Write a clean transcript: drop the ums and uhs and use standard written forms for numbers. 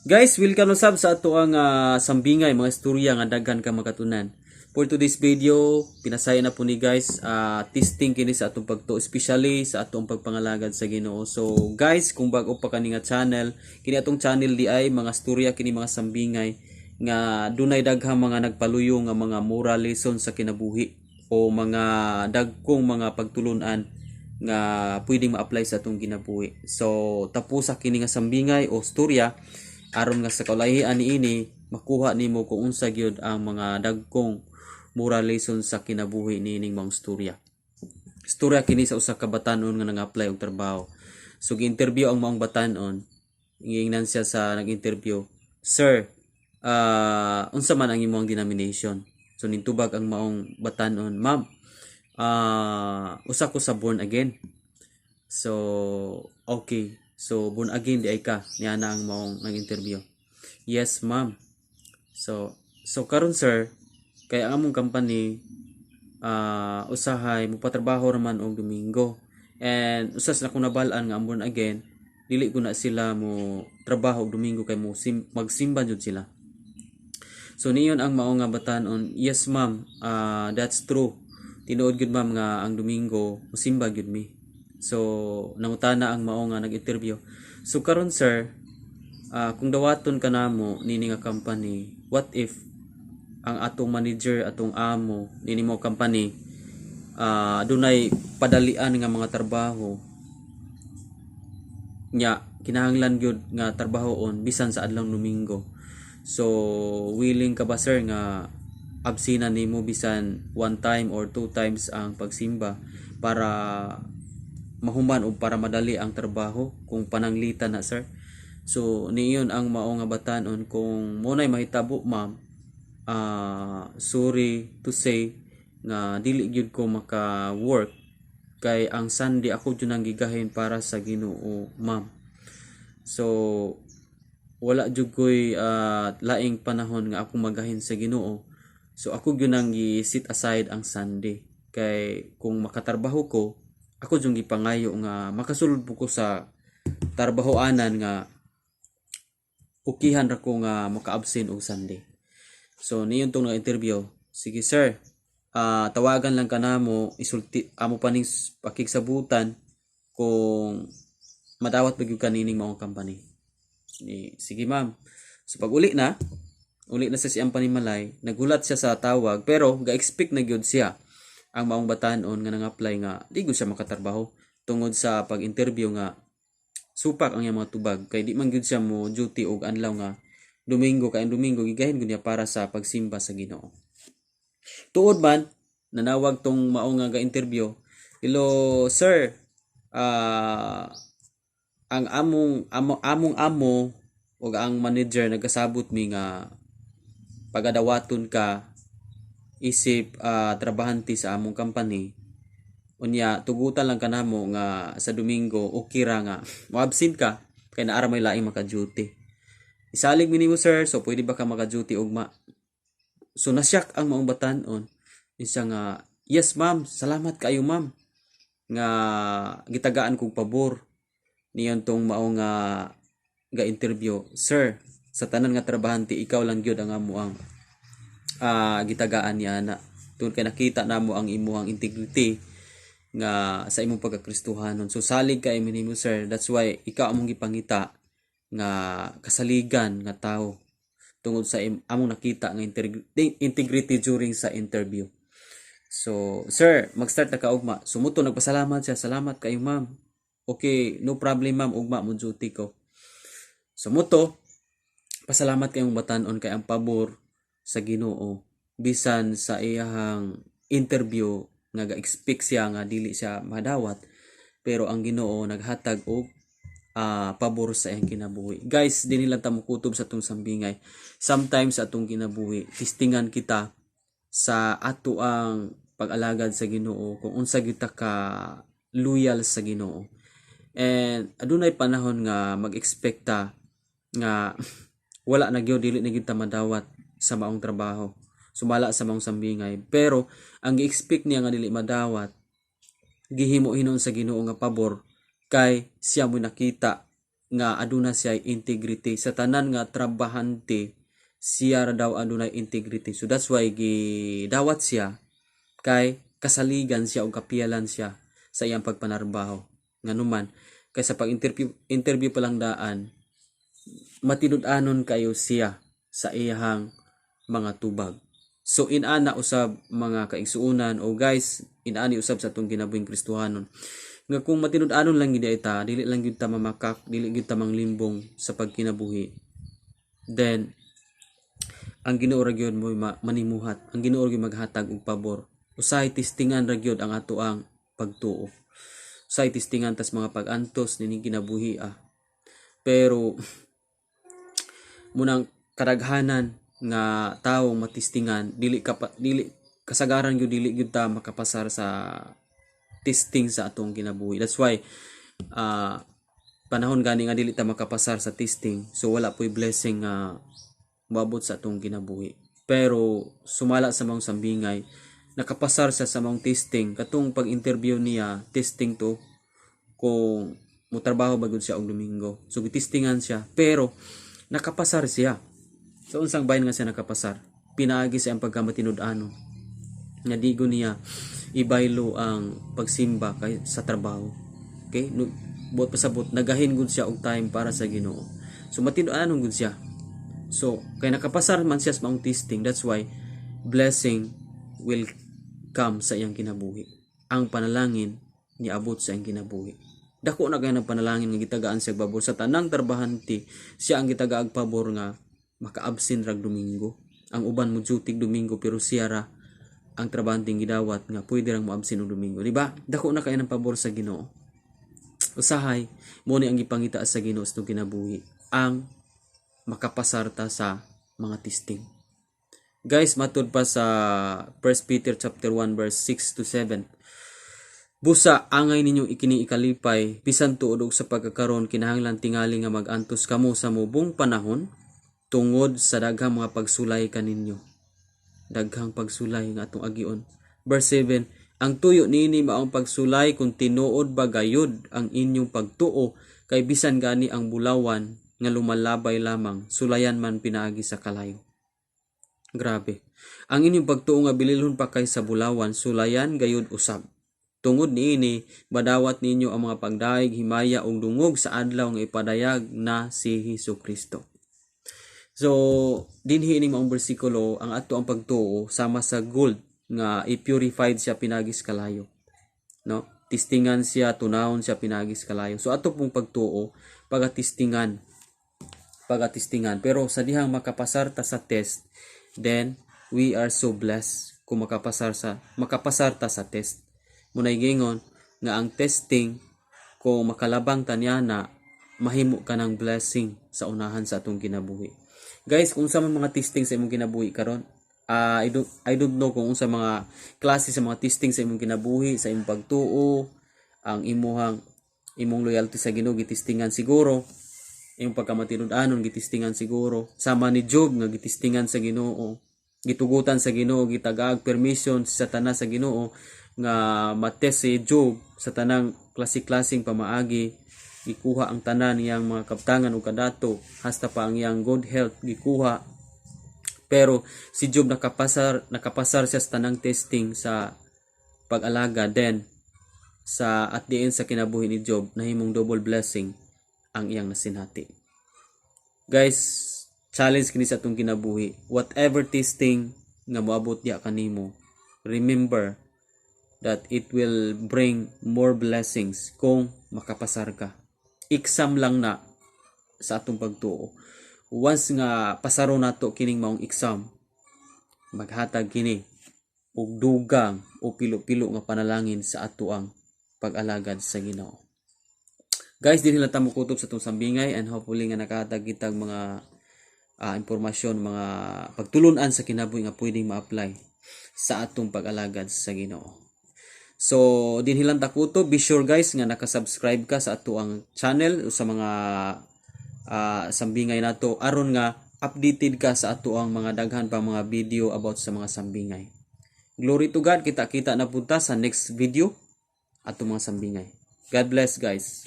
Guys, welcome usab sa ato ang sambingay, mga istorya nga daghan ka makatunan. For today's video, pinasaya na po ni guys, testing kini sa atong pagtuo, especially sa atong pagpangalagad sa Ginoo. So guys, kung bago pa kani nga channel, kini atong channel di ay mga istorya kini, mga sambingay nga dunay daghang mga nagpaluyo nga mga moral lesson sa kinabuhi o mga dagkong mga pagtulunan nga pwedeng ma-apply sa atong kinabuhi. So tapos sa kini nga sambingay o storya aron nga sa kaulahian niini makuha nimo kung unsa gyud ang mga dagkong moral lesson sa kinabuhi niining mga storya. Storya kini sa usa ka batanon nga nang-apply og trabaho. So gi-interview ang maong batanon. Giingnan siya sa nag-interview, "Sir, unsa man ang imong denomination?" So nintubag ang maong batanon, "Ma'am, usa ko sa born again." So, okay. So, born again di ay ka? Niya na ang maong nag-interview. "Yes, ma'am." So karon sir, kay ang among company usahay mupatrabaho raman og Domingo. And usas na akong nabal-an nga ang born again, dili ko na sila mo trabaho og Domingo kay mo magsimba jud sila. So niyon ang mao nga batanon, "Yes ma'am, that's true. Tinuod gyud ma'am nga ang Domingo musimba gyud mi." So nangutana ang mao nga nag-interview. "So karon sir, kung dawaton ka namo nini nga company, what if ang atong manager, atong amo nini mo company dunay padalian nga mga trabaho nya kinahanglan gyud nga trabahoon bisan sa adlaw Domingo? So willing ka ba sir nga absina nimo bisan one time or two times ang pagsimba para mahuman o para madali ang trabaho kung pananglitan na, sir?" So niyon ang mao nga batanon, "Kung mo nay mahitabo ma'am, sorry to say nga dili gyud ko maka work kay ang Sunday ako jud ang gigahin para sa Ginoo, ma'am. So wala jud ko'y laing panahon nga ako magahin sa Ginoo. So ako gyud ang gi-set aside ang Sunday kay kung makatrabaho ko, ako jud gipangayo nga makasulod po ko sa trabahoanan nga ukihan ra ko nga maka-absent og Sunday." So niyon tong na-interview, "Sige sir, tawagan lang ka namo, isulti amo pa ning pakigsabutan kung madawat ba gyud ka nining maong company." Ni, "Sige ma'am." So pag uli na, uli na sa siyang panimalay, nagulat siya sa tawag pero ga-expect na gyud siya ang maong batanon nga nang-apply nga di gyud siya makatrabaho tungod sa pag-interview nga supak ang iyang mga tubag kay di man gyud siya mo duty og adlaw nga Domingo kay ang Domingo gigahin gyud niya para sa pagsimba sa Ginoo. Tuod man, nanawag tong mao nga ga-interview, "Hello sir, ang among amo, among amo ug ang manager nagkasabot mi nga pagadawaton ka isip trabahante sa among company. Unya tugutan lang kanamo nga sa Domingo okay ra nga mo-absent ka kay naara may laing maka-duty. Isalig mi nimo sir, so pwede ba ka maka-duty ugma?" So nasyak ang maong batanon. Isa nga, "Yes ma'am, salamat kaayo ma'am nga gitagaan kog pabor." Niyon tong mao nga ga interview, "Sir, sa tanan nga trabahante ikaw lang gyud ang amo ang gitagaan niya na tungod kay nakita namo ang imuhang integrity nga sa imong pagkakristuhanon. So salig kay mi nimo sir, that's why ikaw among gipangita nga kasaligan nga tao tungod sa among nakita nga integrity during sa interview. So sir, mag-start na ka ugma." Sumuto nagpasalamat siya, "Salamat kayo ma'am. Okay, no problem ma'am, ugma mo duty ko." Sumuto pasalamat kayong batanon kay ang pabor sa Ginoo bisan sa iyahang interview nga ga-expect siya nga dili siya madawat, pero ang Ginoo naghatag og pabor sa iyang kinabuhi. Guys, dinhi lang ta mokutob sa atong sambingay. Sometimes sa atong kinabuhi, testingan kita sa ato ang pag-alagad sa Ginoo kung unsa gyud ta ka loyal sa Ginoo. And adunay panahon nga mag-expect ta nga wala na gyud, dili na gyud ta madawat sa maong trabaho sumala sa maong sambingay, pero ang gi-expect niya nga dili madawat, gihimo hinuon sa Ginoo nga pabor kay siya mo nakita. nga aduna siya integrity. Sa tanan nga trabahante, siya ra daw adunay integrity. So that's why gidawat siya kay kasaligan siya o kapiyalan siya sa iyang pagpanarbaho. Nganuman kay sa pag-interview interview pa lang daan, matinud-anon kayo siya sa iyang mga tubag. So inana usab, mga kaigsuonan o guys, inani usab sa atong kinabuhing Kristohanon nga kung matinud-anon lang gid ta, dili lang gyud ta mamakak, dili gyud ta manglimbong sa pagkinabuhi, then ang Ginoo ra gyud mo manimuhat, ang Ginoo ra gyud maghatag og pabor. Usahay testingan ra gyud ang ato ang pagtuo, usahay testingan tas mga pag-antos nining kinabuhi ah. Pero munang kadaghanan nga tawo matistingan, dili ka pa, dili kasagaran gyud, dili gyud ta makapasar sa testing sa atong kinabuhi. That's why panahon gani nga dili ta makapasar sa testing, so wala po'y blessing nga moabot sa atong kinabuhi. Pero sumala sa maong sambingay, nakapasar siya sa maong testing. Katong pag-interview niya, testing to kung motrabaho ba gud siya og Domingo. So gitistingan siya, pero nakapasar siya. So unsang bahin nga siya nakapasar? Pinaagi sa iyang pagkamatinud-anon nga digo niya ibaylo ang pagsimba kay sa trabaho. Okay? No, buot pasabot, nagahin gud siya og time para sa Ginoo. So matinud-anon gud siya. So kay nakapasar man siya sa maong testing, that's why blessing will come sa iyang kinabuhi. Ang panalangin niabot sa iyang kinabuhi. Dako na kay ng panalangin nga gitagaan siya pabor. Sa tanang trabahante, siya ang gitagaag pabor nga maka-absent rag Domingo. Ang uban mo duty Domingo, pero siya ra ang trabahanteng gidawat nga pwede rang mo-absent og Domingo, di ba? Dako na kay ng pabor sa Ginoo. Usahay mo ni ang gipangita sa Ginoo sa itong kinabuhi, ang makapasar ta sa mga testing. Guys, matud pa sa 1 Peter chapter 1 verse 6 to 7. Busa angay ninyo ikini ikalipay bisan tuod og sa pagkakaron kinahanglan tingali nga mag-antos kamo sa mubong panahon tungod sa daghang mga pagsulay kaninyo. Daghang pagsulay nga atong agion. Verse 7, ang tuyo niini maong pagsulay kung tinuod ba gayud ang inyong pagtuo, kay bisan gani ang bulawan nga lumalabay lamang, sulayan man pinaagi sa kalayo. Grabe. Ang inyong pagtuo nga bililhon pa kay sa bulawan, sulayan gayud usab. Tungod niini, badawat ninyo ang mga pagdaig, himaya ug dungog sa adlaw nga ipadayag na si Hesus Kristo. So, dinhi ini maong bersikulo, ang ato ang pagtuo sama sa gold nga i-purified siya pinagis kalayo. No? Tistingan siya, tunawon siya pinagis kalayo. So ato pong pagtuo, pagatistingan. Pagatistingan. Pero sa dihang makapasar ta sa test, then we are so blessed kung makapasar ta sa test. Munay gingon nga ang testing, kung makalabang ta niya na, mahimo ka ng blessing sa unahan sa atong kinabuhi. Guys, kung sa man mga testing sa imong kinabuhi karon, I don't know kung unsa mga klase sa mga testing sa imong kinabuhi, sa imong pagtuo, ang imuhang imong loyalty sa Ginoo gitistingan siguro, imong pagkamatinud-anon gitistingan siguro, sama ni Job nga gitistingan sa Ginoo, gitugutan sa Ginoo, gitagaag permission sa Satanas sa Ginoo nga matest si Job sa tanang klase-klaseng pamaagi. Gikuha ang tanan niyang mga kaptangan ug kadato, hasta pa ang iyang good health gikuha. Pero si Job nakapasar, nakapasar siya sa tanang testing sa pag-alaga. Then sa at the end sa kinabuhi ni Job, nahimong double blessing ang iyang nasinati. Guys, challenge kini sa atong kinabuhi. Whatever testing nga moabot diya kanimo, remember that it will bring more blessings kung makapasar ka. Exam lang na sa atong pagtuo. Once nga pasaro nato kining maong exam, maghatag kini og dugang o pilo-pilo nga panalangin sa ato ang pag-alagad sa Ginoo. Guys, dinhi lang ta mokutob sa atong sambingay and hopefully nga nakahatag kitag mga impormasyon, mga pagtulunan sa kinabuhi nga pwedeng ma-apply sa atong pag-alagad sa Ginoo. So, dinhi lang ta kutob. Be sure, guys, nga naka-subscribe ka sa ato ang channel o sa mga sambingay nato aron nga updated ka sa ato ang mga daghan pa mga video about sa mga sambingay. Glory to God, kita-kita na punta sa next video ato mga sambingay. God bless, guys.